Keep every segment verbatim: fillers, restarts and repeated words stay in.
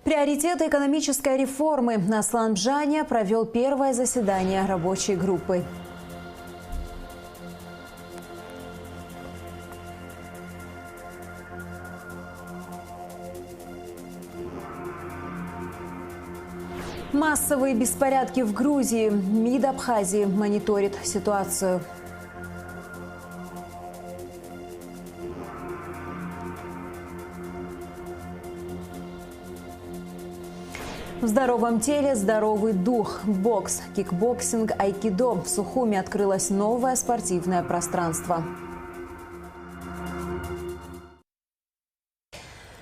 Приоритеты экономической реформы. Аслан Бжания провёл первое заседание рабочей группы. Массовые беспорядки в Грузии. МИД Абхазии мониторит ситуацию. В здоровом теле здоровый дух. Бокс, кикбоксинг, айкидо. В Сухуми открылось новое спортивное пространство.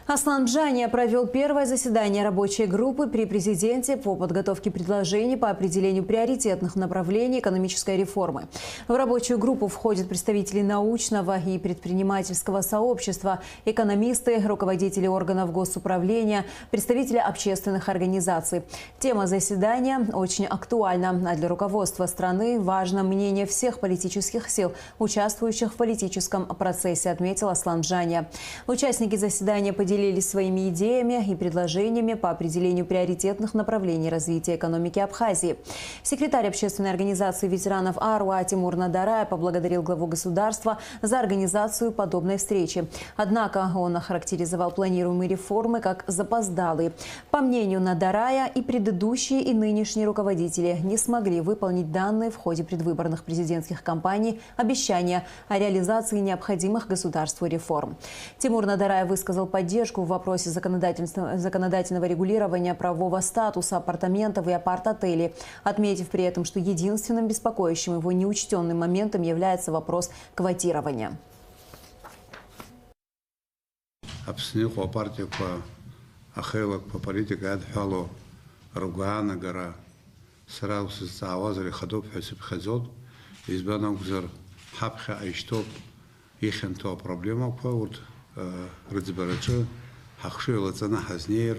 Аслан Бжания провёл первое заседание рабочей группы при президенте по подготовке предложений по определению приоритетных направлений экономической реформы. В рабочую группу входят представители научного и предпринимательского сообщества, экономисты, руководители органов госуправления, представители общественных организаций. Тема заседания очень актуальна, а для руководства страны важно мнение всех политических сил, участвующих в политическом процессе, отметил Аслан Бжания. Участники заседания поделились своими идеями и предложениями по определению приоритетных направлений развития экономики Абхазии. Секретарь общественной организации ветеранов Аруа Тимур Надарая поблагодарил главу государства за организацию подобной встречи. Однако он охарактеризовал планируемые реформы как запоздалые. По мнению Надарая, и предыдущие, и нынешние руководители не смогли выполнить данные в ходе предвыборных президентских кампаний обещания о реализации необходимых государству реформ. Тимур Надарай высказал поддержку в вопросе законодательства, законодательного регулирования правового статуса апартаментов и апарт-отелей, отметив при этом, что единственным беспокоящим его неучтённым моментом является вопрос квотирования. Аԥсны иҟоу апартиақәа ахеилакқәа аполитика иадҳәало ргәаанагара сара усызҵаауазар ихадоуп ҳәа сыԥхьаӡоит, избан акәзар, ҳаԥхьаҟа ишьҭоуп ихьанҭоу апроблемақәа, урҭ, ы, рыӡбараҿы ҳахшыҩ лаҵаны ҳазнеир,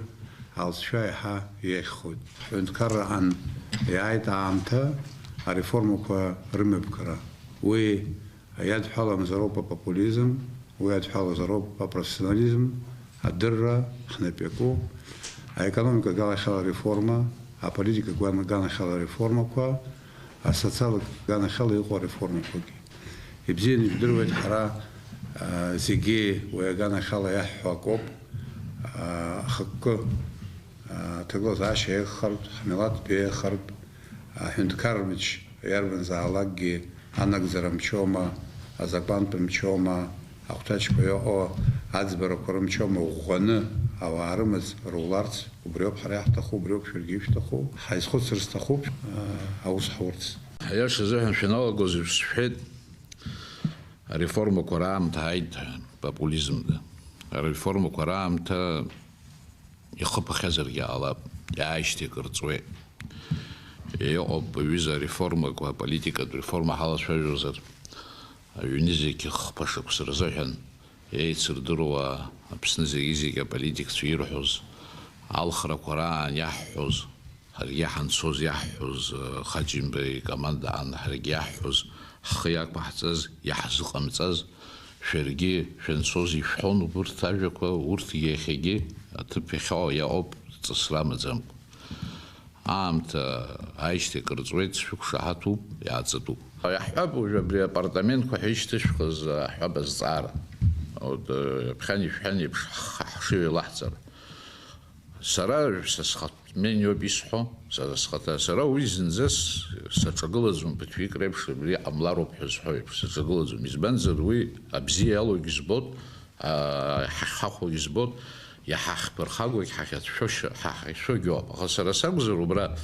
алҵшәа еиҳа иеиӷьхоит. Ҳҳәынҭқарраҟан иааит аамҭа ареформақәа рымҩаԥгара. Уи иадҳәаламзароуп апопулизм, уи иадҳәалазароуп апрофессионализм, адырра ҳнапы иаку, аекономика аганахьала ареформа, аполитика ган-, аганахьала ареформақәа, асоциалтә аганахьала иҟоу ареформақәагьы. Ибзианы ижәдыруеит, ҳара, а, зегьы уи аганахьала иаҳҳәо акоуп, а, ахықәкы, а, аҭагылазаашьа еиӷьхартә, ҳмилаҭтә еиӷьхартә, аҳәынҭқарра мчы иарбанзаалакгьы анагӡара мчома, азакәантә мчома, ахәҭаҷқәа иҟоу аӡбарақәа рымчома ӷәӷәаны ауаа рымаҵ руларц, убриоуп ҳара иаҳҭаху, убриоуп шәаргьы ишәҭаху, ҳаизхәыцыр сҭахуп, аа, аус ҳурц. Аиаша азыҳәан шәаналагоз еиԥш сшәҳәеит, ареформақәа раамҭа ааит ҳәа, популизмда. Ареформақәа раамҭа ихыԥахьазаргьы ҟалап, иааижьҭеи акыр ҵуеит. Иҟоуп, аҩыза, ареформақәа, аполитикатә реформа ҳалацәажәозар, аҩны зегь хԥа шықәса рзыҳәан еицырдыруа, Аԥсны зегьы-зегь аполитикцәа ирҳәоз, алхрақәа раан иаҳҳәоз, ҳаргьы ҳанцоз иаҳҳәоз, Хаҷымба икомандаан ҳаргьы иаҳҳәоз, ҳхы иақәаҳҵаз, иаҳзыҟамҵаз, шәаргьы шәанцоз ишәҳәон убырҭ ажәақәа, урҭгьы иахьагьы аҭыԥ иахьоу иаҟоуп, ҵысра амаӡамкәа. Аамҭа аишьҭеи акыр ҵуеит, сшәықәшаҳаҭуп, иааҵатәуп. Иаҳҳәап, уажә абри апартаментқәа ҳәа ишьҭышәхыз аҳәап азҵаара. Вот, э, ԥхьан ишәҳәан еиԥш, ҳхы-ҳшыҩ еилаҳҵар. Сара, са схатә мнениоуп исҳәо, сара схаҭа. Сара уи зынӡас саҿагылаӡом, ԥыҭҩык реиԥш абри ҟамлароуп ҳәа зҳәо еиԥш саҿагылаӡом. Избанзар, уи абзиа иалоугьы збоит, аа, ҳахьхахәогьы збоит, иҳахьԥырхагоугь ҳахьацәшәошьа-, ҳа-, ҳахьшәогьы ыҟоуп. Аха сара сакәзар, убра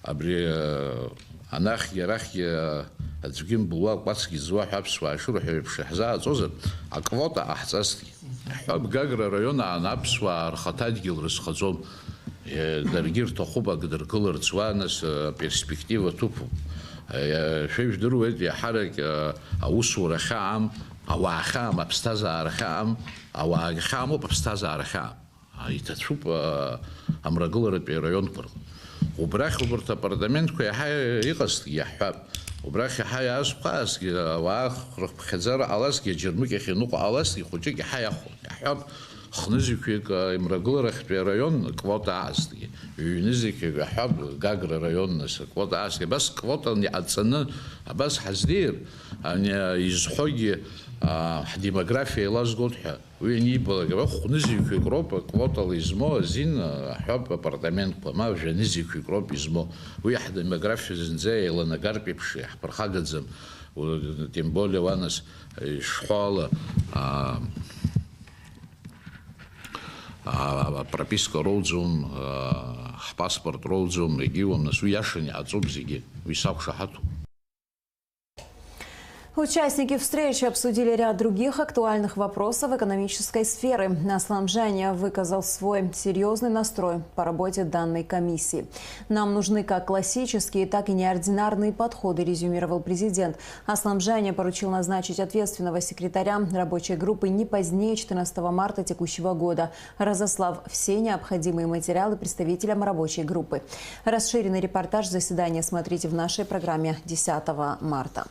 абри, э, анахьгьы арахьгьы, э, аӡәгьы мбылуа, акәацгьы ӡуа ҳәа аԥсуаа ишырҳәо еиԥш иаҳзааӡозар, аквота ҟаҳҵазҭгьы. Ҳҳәап, Гагра араион аан аԥсуаа рхаҭа адгьыл рызхаӡом. Э, даргьы рҭахуп ак дыргыларц уа, нас, э, аперспектива ҭыԥуп. Э, шәа ижәдыруеит, иаҳарак, э, аусура хьаам, ауаа хьаам, аԥсҭазаара хьаам, ауаагьы хьаамоуп, аԥсҭазаара хьаам. Иҭацәуп, а, амрагыларатәи араионқәа рҟны. Убрахь убарҭ апартаментқәа иаҳа иҟазҭгьы иаҳҳәап. Убрахь иаҳа иаазқәаазҭгьы, ауаа рыхԥхьаӡара ҟалазҭгьы, аџьармыкьахь ианыҟоу ҟалазҭгьы, хәыҷык иаҳа иахәон. Иаҳҳәап, Хнызқьҩык имрагыларахьтәи араион квота аасҭгьы, ҩнызқьҩык аҳәап, Гагра араион нас аквота аасҭгьы, абас квотан иҟаҵаны, абас ҳазнеир, ани, изҳәогьы, а, ҳдемографиа еилазгоит ҳәа, уи анибалак, хәнызқьҩык роуп аквотала измоу азин, аҳәап, апартаментқәа, ма жәанызқьҩык роуп измоу. Уи ҳдемографиа зынӡа еиланагартә еиԥш иаҳԥырхагаӡам, у-, тем более уа нас, ишҳәо ала, а, а, прописка роуӡом, а, ҳпаспорт роуӡом, егьиуам, нас уи иашан иҟаҵоуп зегьы, уи сақәшаҳаҭуп. Участники встречи обсудили ряд других актуальных вопросов экономической сферы. Аслам Жаня выказал свой серьёзный настрой по работе данной комиссии. «Нам нужны как классические, так и неординарные подходы», резюмировал президент. Аслам Жаня поручил назначить ответственного секретаря рабочей группы не позднее четырнадцатого марта текущего года, разослав все необходимые материалы представителям рабочей группы. Расширенный репортаж заседания смотрите в нашей программе десятого марта.